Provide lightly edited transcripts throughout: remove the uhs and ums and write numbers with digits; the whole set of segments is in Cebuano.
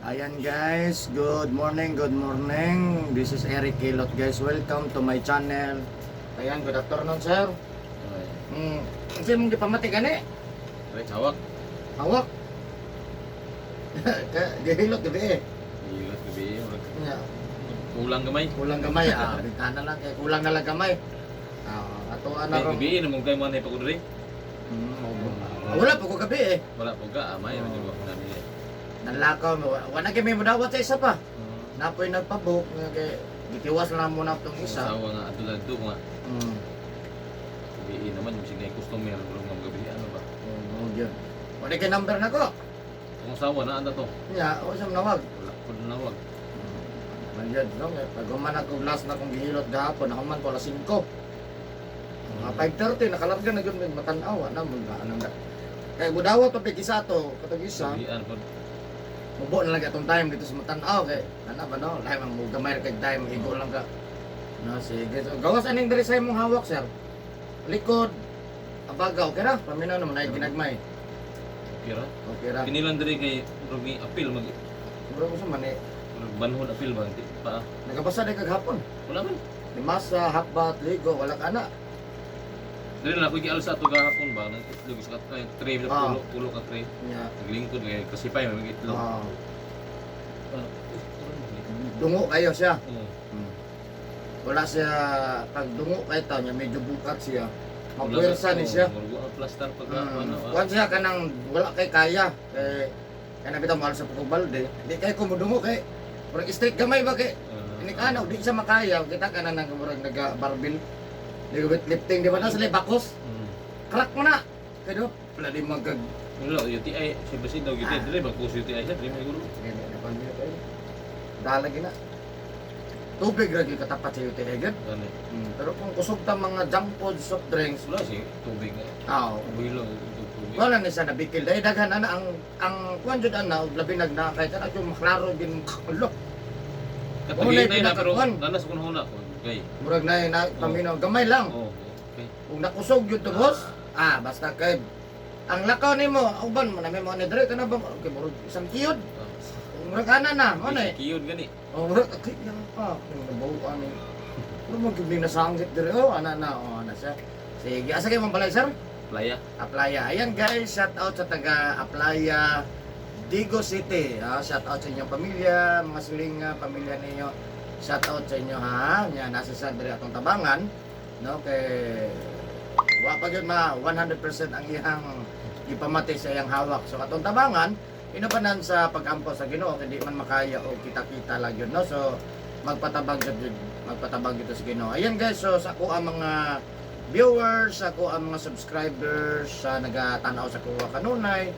Ayan guys, good morning, good morning. This is Eric Kilot, guys. Welcome to my channel. Ayan, good afternoon, sir. Ay, Kasi mong gipamati gani? Ay, hawak. Hawak. Gihilot gabi eh. Hilot gabi. Nya, Kulang gamay. kulang gamay ah, bintana lang kay kulang na lang gamay. Ah, ato ana Ay, ron. gabi namong kay mga pagudri. Wala po ko gabi eh. Wala po ka, amay, medyo ko nami. Nanlakaw mo. Wala kay may mudawat sa isa pa. Napoy nagpabook nga kay gitiwas na lang muna itong isa. Asawa nga adto nga. Gabi naman yung sige customer pero nga gabi ano ba? Oh, yun. Wala kay number na ko. Kung asawa na anda to. Nya, o sa nawag. Wala po nawag. Man yun, no? Pag human ako last na kong gihilot gahapon, nahuman ko alas 5. Mga 5:30, nakalarga na yun, may matanaw, ano, mga anong na. Kaya budawa to, pig isa to, katong isa, Gabian po. mubo na lang atong time dito sa matanaw, kay, ano ba no, lahi mang gamay ra kay time, igo lang ka. No, sige. So, gawas aning diri sa imong hawak, sir. Likod, abaga, okay ra? Paminaw naman ay ginagmay. Okay ra. Okay ra. Kinilan diri kay rugi apil mag Mura ko sa mani. murag banhon apil ba di pa. Nagabasa di kag hapon. Wala man. Limasa, hapbat, ligo, wala ka na. Diri na ako gialsa ato gahapon ba nang itlog sa ay, tray pulo pulo ka tray. Nya. Naglingkod kay kasi pa may itlog. Ano? Dungo kayo siya. Oo. Wala siya, pag dungo kayo tao niya, medyo bukat siya. Mapuwersa ni siya. Murag ang plaster pag ano. Kuan siya kanang wala kay kaya. Kay kay nabitaw mahal sa pagbalde. Di kay kumudungo kay murag straight gamay ba kay inikanaw di siya makaya. Kita ka na nang murag naga barbil. Di ko lifting di ba na sila bakos. Crack mo na. Kay do pala di magkag Wala, UTI, si Basin daw UTI, dili ba kus UTI siya, dili siguro. Sige, na pag kayo. Dala gina. Tubig ra gyud katapat sa UTI gyud. Gani. Pero kung kusog ta mga junk food, soft drinks, Wala si tubig nga. aw, Buhilo tubig. wala ni siya nabikil. Dahil daghan ana ang kuan jud ana og labi nag na kay kana yung maklaro gin ulo. Katagay Wala, na pero pinakakuan. nanas kun huna ko. Kay. Murag na na paminaw gamay lang. Oh, okay. Kung nakusog jud to, boss, ah basta kay ang lakaw nimo uban mo na may mo ni dire kana ba okay, murag isang kiyod. Murag ana na mo na eh. Kiyod gani. Oh, murag okay yan pa. Nabaw ani. Murag mo gyud nasangit dire oh ana na oh ana siya. Sige, asa kay mong balay, sir? Playa. Aplaya. Ayan guys, shout out sa taga Aplaya, Digo City. Ah, shout out sa inyong pamilya, mga silinga, pamilya ninyo. Shout out sa inyo ha. Nya nasa sa diri atong tabangan, no, kay wa pa gyud ma 100% ang iyang ipamati sa iyang hawak. So atong tabangan inupanan sa pagampo sa Ginoo kay di man makaya o kita-kita lang yun, no. So magpatabang jud magpatabang gyud sa Ginoo. Ayan guys, so sa ako ang mga viewers, ako ang mga subscribers sa nagatanaw sa kuha kanunay,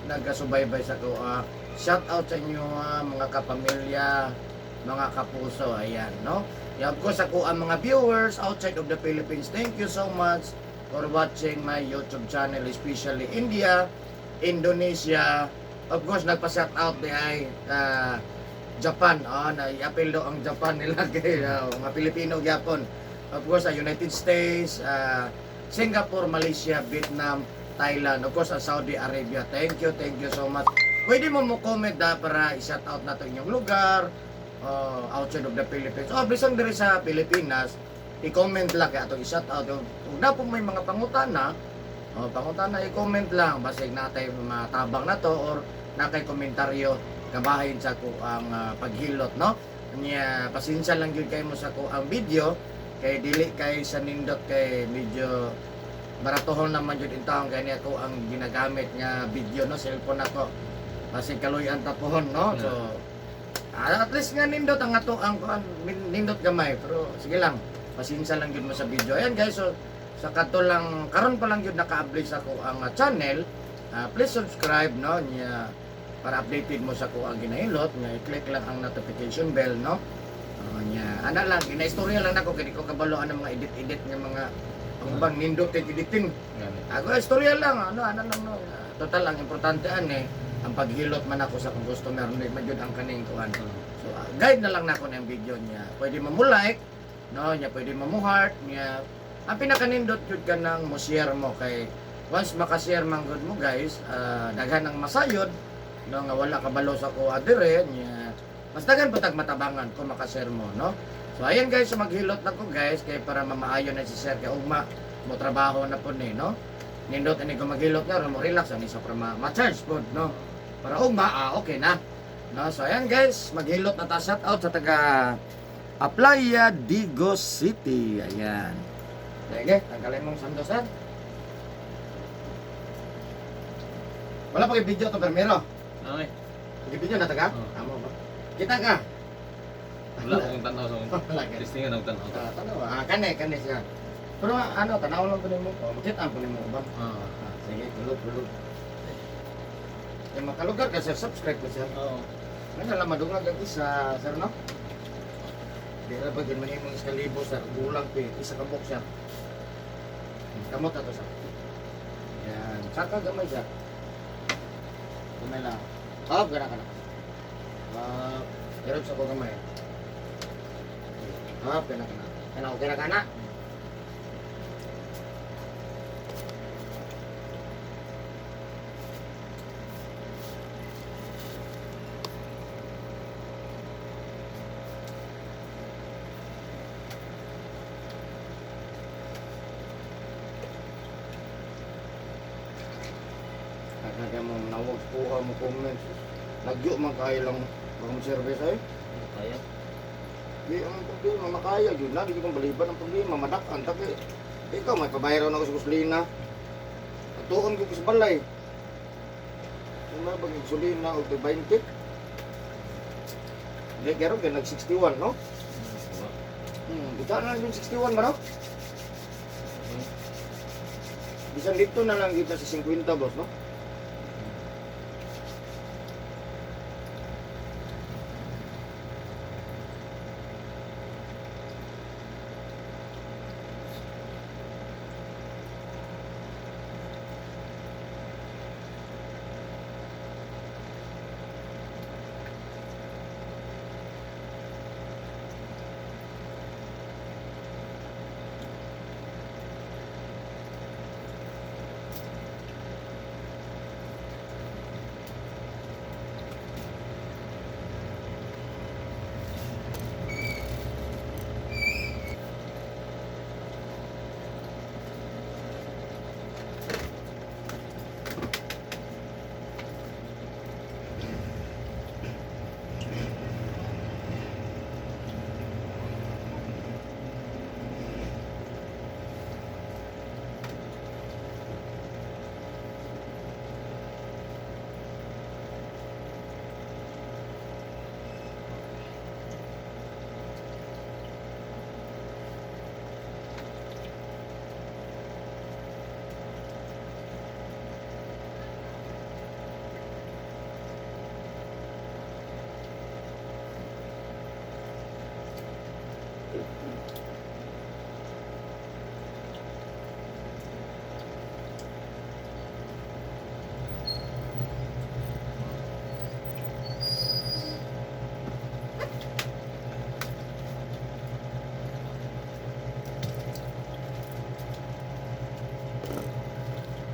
nagasubaybay sa kuha. Shout out sa inyo mga kapamilya, mga kapuso, ayan, no? Yeah, of course, ako ang mga viewers outside of the Philippines. Thank you so much for watching my YouTube channel, especially India, Indonesia. Of course, nagpa-shout out di ay Japan. Oh, na-appeal daw ang Japan nila kay mga Pilipino gyapon. Of course, sa United States, Singapore, Malaysia, Vietnam, Thailand, of course, ang Saudi Arabia. Thank you so much. Pwede mo mo comment da para i-shout out na to inyong lugar, outside of the Philippines. O, bisan diri sa Pilipinas, i-comment lang kay atong i-shout out. Kung na po may mga pangutana, oh, pangutana, i-comment lang. Basig natay matabang na to or nakay komentaryo kabahin sa ko ang paghilot, no? Nya, pasensya lang gyud kay mo sa ko ang video kay dili kay sa nindot kay medyo baratohon naman jud in taon kay niya ko ang ginagamit nga video, no, cellphone nako basig kaluyan tapuhon, no. So at least nga nindot ang ato ang kuan nindot gamay pero sige lang, pasensya lang jud mo sa video. Ayan guys, so sa kato lang karon pa lang jud naka-upload sa ako ang channel, please subscribe, no, nya para updated mo sa ko ang ginahilot nya i-click lang ang notification bell, no. Oh, nya ana lang ginaistorya lang nako kay di ko kabalo ang mga edit-edit nga mga ang ubang nindot kay editing. Gani. Ako istorya lang ano ana lang, no. Total ang importante ani ang paghilot man ako sa akong customer ni man jud ang kaning kuan. So guide na lang nako ng video niya. Pwede mo mo like, no, niya pwede mo mo heart, niya. Ang pinakanindot jud ka nang mo share mo kay once makashare man gud mo guys, daghan ang masayod. No, nga wala kabalo sa kuha dire nya. Mas daghan pa tag matabangan kung makashare mo, no? So ayan guys, so maghilot na ko guys kay para mamaayo na si sir kay ugma mo trabaho na po ni, no? Nindot ani ko maghilot na mo relax ani sa para ma-charge pod, no? Para ugma okay na. No, so ayan guys, maghilot na ta, shout out sa taga Aplaya, Digos City. Ayan. Sige, tanggalin mong sando, sir. Wala pa kay video to permero. Ay, Video na taga? Oo. Amo ba? Kita ka. Wala akong tanaw sa akong. Wala ka. Testingan ang tanaw. Ah, tanaw. Ah, kane kane siya. Pero ano, tanaw lang ko nimo. Oh, makita ko nimo ba? Ah. Ah, sige, tulog, tulog. Eh, makalugar ka sir, subscribe ko sir. Oo. Ano lang madungag ang isa, sir, no? Di ra ba gid mahimong isa libo, sir? Gulang pa eh. Isa ka box, sir. Kamot ato, sir. Yan. Saka gamay, sir. Gamay lang. Oh, gana ka na. Ah, pero sa ko gamay. Ah, gana ka na. Kana, okay na ka na. Kaya mo nawag kuha mo comments. Lagyo man kayo lang akong service ay. Kaya. Di ang problema makaya yun na di ko baliban ang problema madakan ta kay ikaw may pabayro na ako sa gasolina. Atuon ko sa balay. Kung may bang gasolina og 20. Di kero kay nag 61, no? Buta na lang yung 61 ba no? Bisan dito na lang kita sa 50, boss, no?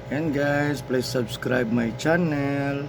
And guys, please subscribe my channel.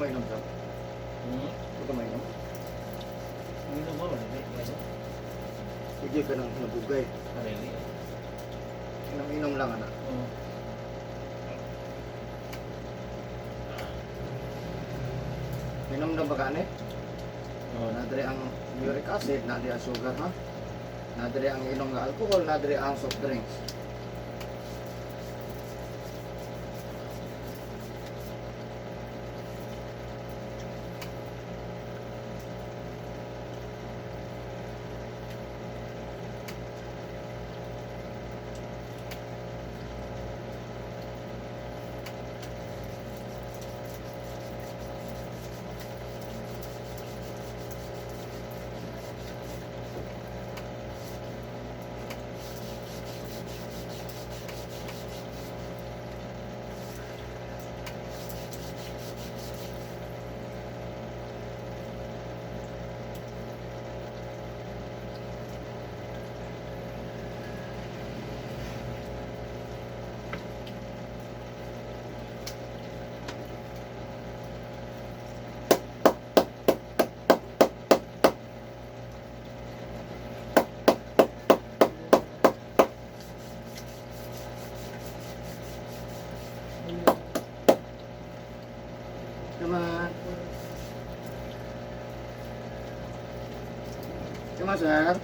Mainom ka? Hmm? Di ka mainom? Hindi na ba? Wala. Sige ka nang nabugay. Sarili. Inom-inom lang, anak. Oo. Inom na ba ka, ane? Oo. Nadre ang uric acid, nadre ang sugar, ha? Nadre ang inom nga alcohol, nadre ang soft drinks. Come on. Come on, sir.